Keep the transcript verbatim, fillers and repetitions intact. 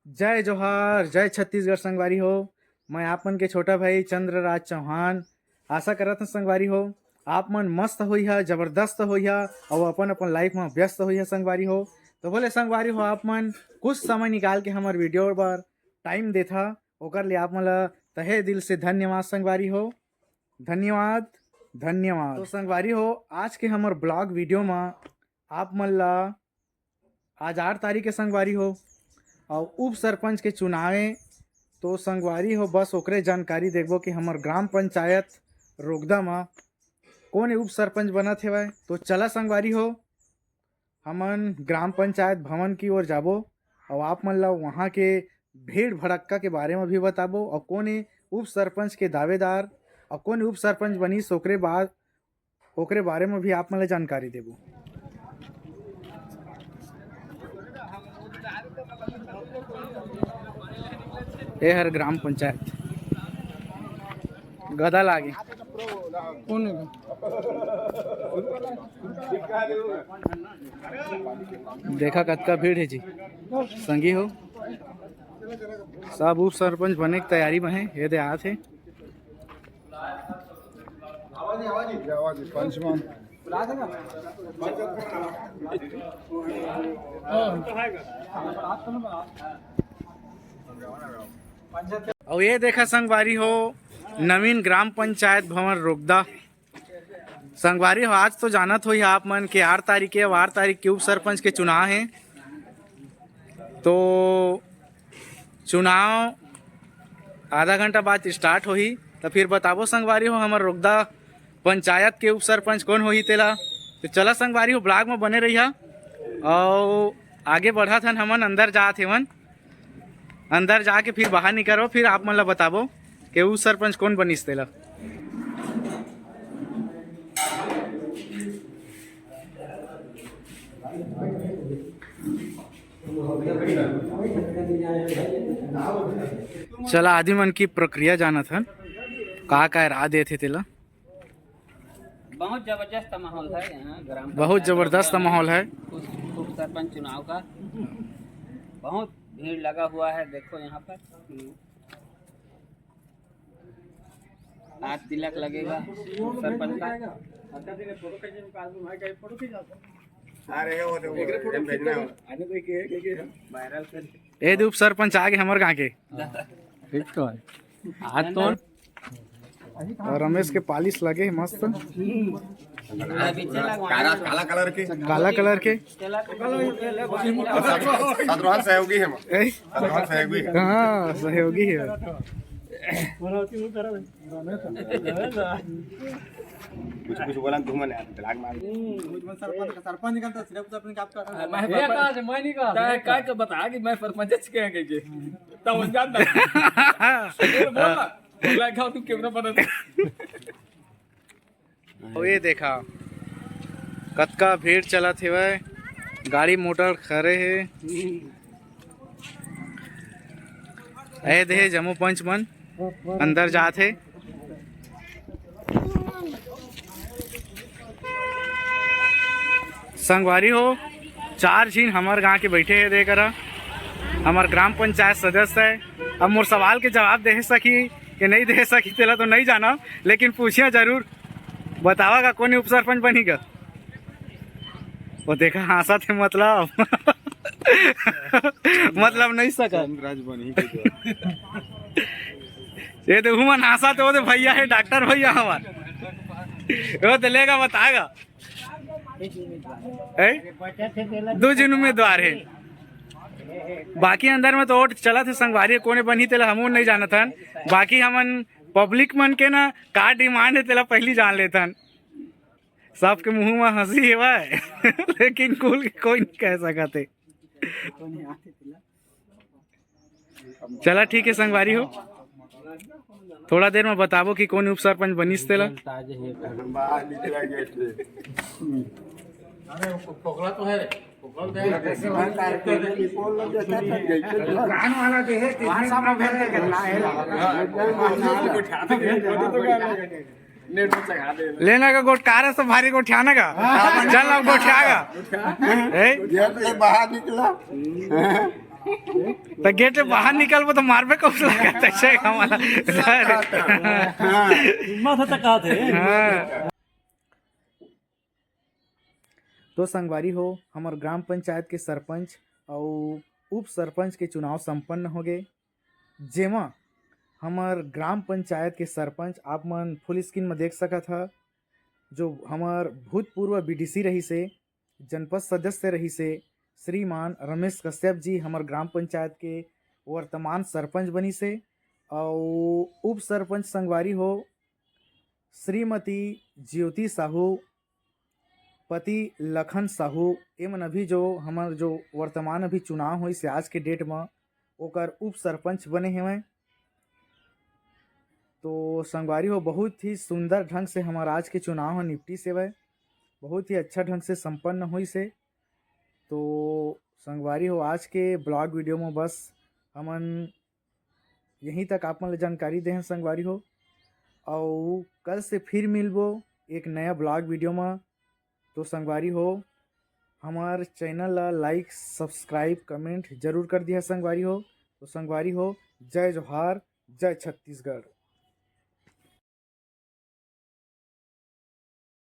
जय जोहार, जय छत्तीसगढ़ संगवारी हो। मैं आप मन के छोटा भाई चंद्रराज चौहान। आशा करत हूँ संगवारी हो, आप मन मस्त होइहा, जबरदस्त होइहा और अपन अपन लाइफ में व्यस्त होइहा संगवारी हो। तो बोले संगवारी हो, आप मन कुछ समय निकाल के हमर वीडियो बर टाइम देथा, ओकर लिए आप मन ला तहे दिल से धन्यवाद संगवारी हो। धन्यवाद, धन्यवाद। तो संगवारी हो, आज के हमर ब्लॉग वीडियो में आप मन ला आज आठ तारीख के संगवारी हो और उप सरपंच के चुनाव हे। तो संगवारी हो, बस ओकरे जानकारी देखबो कि हमर ग्राम पंचायत रोगदा म कोन उप सरपंच बनत हेवय। तो चला संगवारी हो, हमन ग्राम पंचायत भवन की ओर जाबो और आप मन ला वहाँ के भीड़ भड़क्का के बारे में भी बताबो और कोन उप सरपंच के दावेदार और कोन उप सरपंच बनिस, ओकरे बाद ओकरे बारे में भी आप मन ला जानकारी देबो। ए हर ग्राम पंचायत गदा लागे। कौन है? देखा कतका भीड़ है जी। संगी हो, सब उप सरपंच बने के तैयारी में है। ये दे आत है। आवाज, आवाज, आवाज, पंच मन। अउ ये देखा संगवारी हो, नवीन ग्राम पंचायत भवन रोगदा। संगवारी हो, आज तो जानत होही आप मन के आठ तारीख के, आठ तारीख के उप सरपंच के चुनाव है। तो चुनाव आधा घंटा बाद स्टार्ट होही, तो फिर बताबो संगवारी हो हमर रोगदा पंचायत के उप सरपंच कौन होही तेला। तो चला संगवारी हो, ब्लॉग में बने रहिहा। और आगे बढ़त हन, हमन अंदर जात हेवन। अंदर जाके फिर बाहर निकलबो, फिर आप मन ला बताबो के उ सरपंच कौन बनिस तेला। चला आदि मन की प्रक्रिया जानत हन, का का राय देथे तेला। बहुत जबरदस्त माहौल है यहाँ ग्राम बहुत पंचायत जबरदस्त रोगदा में माहौल है। उप, उप सरपंच चुनाव का बहुत भीड़ लगा हुआ है। देखो यहाँ पर आज तिलक लगेगा सरपंच का। अरे वो तो वायरल कर। ए दे उप सरपंच आगे हमर गाँव के। ठीक तो है। आज तो और रमेश के पालिश लगे हे मस्त। काला, काला कलर के। काला कलर के। सतरोहन सहयोगी है। ए? सतरोहन सहयोगी है। हाँ, सहयोगी है। कुछ, कुछ बोला तुमने, ब्लॉग मार। सरपंच, सरपंच निकलता, सिर्फ सरपंच आपका। मैं सरपंच। मैं नहीं कहा। तै का, का बता कि मैं सरपंच के कह के। तब हो जाता। बोल ना। बोला, "खाओ, तू कैमरा बना दे।" ओ, ये देखा, कतका भीड़ चलत हेवय, गाड़ी मोटर खड़े हे। ए दे, जम्मो पंच मन अंदर जात हे। संगवारी हो, चार झिन हमर गांव के बैठे हे, दे करा, हमर ग्राम पंचायत सदस्य है। अब मोर सवाल के जवाब दे सकी कि नहीं दे सकी, तेला तो नहीं जाना, लेकिन पूछिया जरूर। बतावा का कोन उप सरपंच बनी का? वो देखा हाँसत हे, मतलब मतलब नहीं सका। चंद्रराज बनी के। ये तो हुमन हाँसत हे, वो तो भैया है, डॉक्टर भैया हमार। वो तो लेगा, बताएगा। है? दो झिन उम्मीदवार है। बाकी अंदर में तो वोट चलत हे संगवारी, कोने बनही तेला हमन नहीं जानत हन। बाकी हमन पब्लिक मन के ना का डिमांड है तेला पहली जान लेथन। सबके मुंह में हंसी हेवय लेकिन कुल के कोई नहीं कह सकत हे। चला ठीक है संगवारी हो, थोड़ा देर में बताबो कि कोन उप सरपंच बनिस तेला। लेना का गोटकारा से भारी गोठियाना का। चल अब गोठिया का। ए? ये तो बाहर निकला। त गेट ले बाहर निकलबो त मारबे कौन लागत है, छे हमला। हाँ। हिम्मत है तो कहा थे। हाँ। तो संगवारी हो, हमर ग्राम पंचायत के सरपंच अउ उप सरपंच के चुनाव संपन्न हो गए, जेमा हमर ग्राम पंचायत के सरपंच आप मन फुल स्क्रीन में देख सकत ह, जो हमर भूतपूर्व बीडीसी रहिसे, जनपद सदस्य रहिसे, श्रीमान रमेश कश्यप जी हमर ग्राम पंचायत के वर्तमान सरपंच बनिसे। अउ उप सरपंच संगवारी हो, श्रीमती ज्योति साहू, पति लखन साहू, एमन अभी जो हमर जो वर्तमान अभी चुनाव होइसे आज के डेट म, ओकर उप सरपंच बने हेवंय। तो संगवारी हो, बहुत ही सुंदर ढंग से हमर आज के चुनाव ह निपटिस हेवय, बहुत ही अच्छा ढंग से संपन्न होइसे। तो संगवारी हो, आज के ब्लॉग वीडियो में बस हमन यहीं तक आप मन ल जानकारी देहन संगवारी हो, अउ कल से फिर मिलबो एक नया ब्लॉग वीडियो में। तो संगवारी हो, हमार चैनल ला लाइक, सब्सक्राइब, कमेंट जरूर कर दिया संगवारी हो। तो संगवारी हो, जय जोहार, जय छत्तीसगढ़।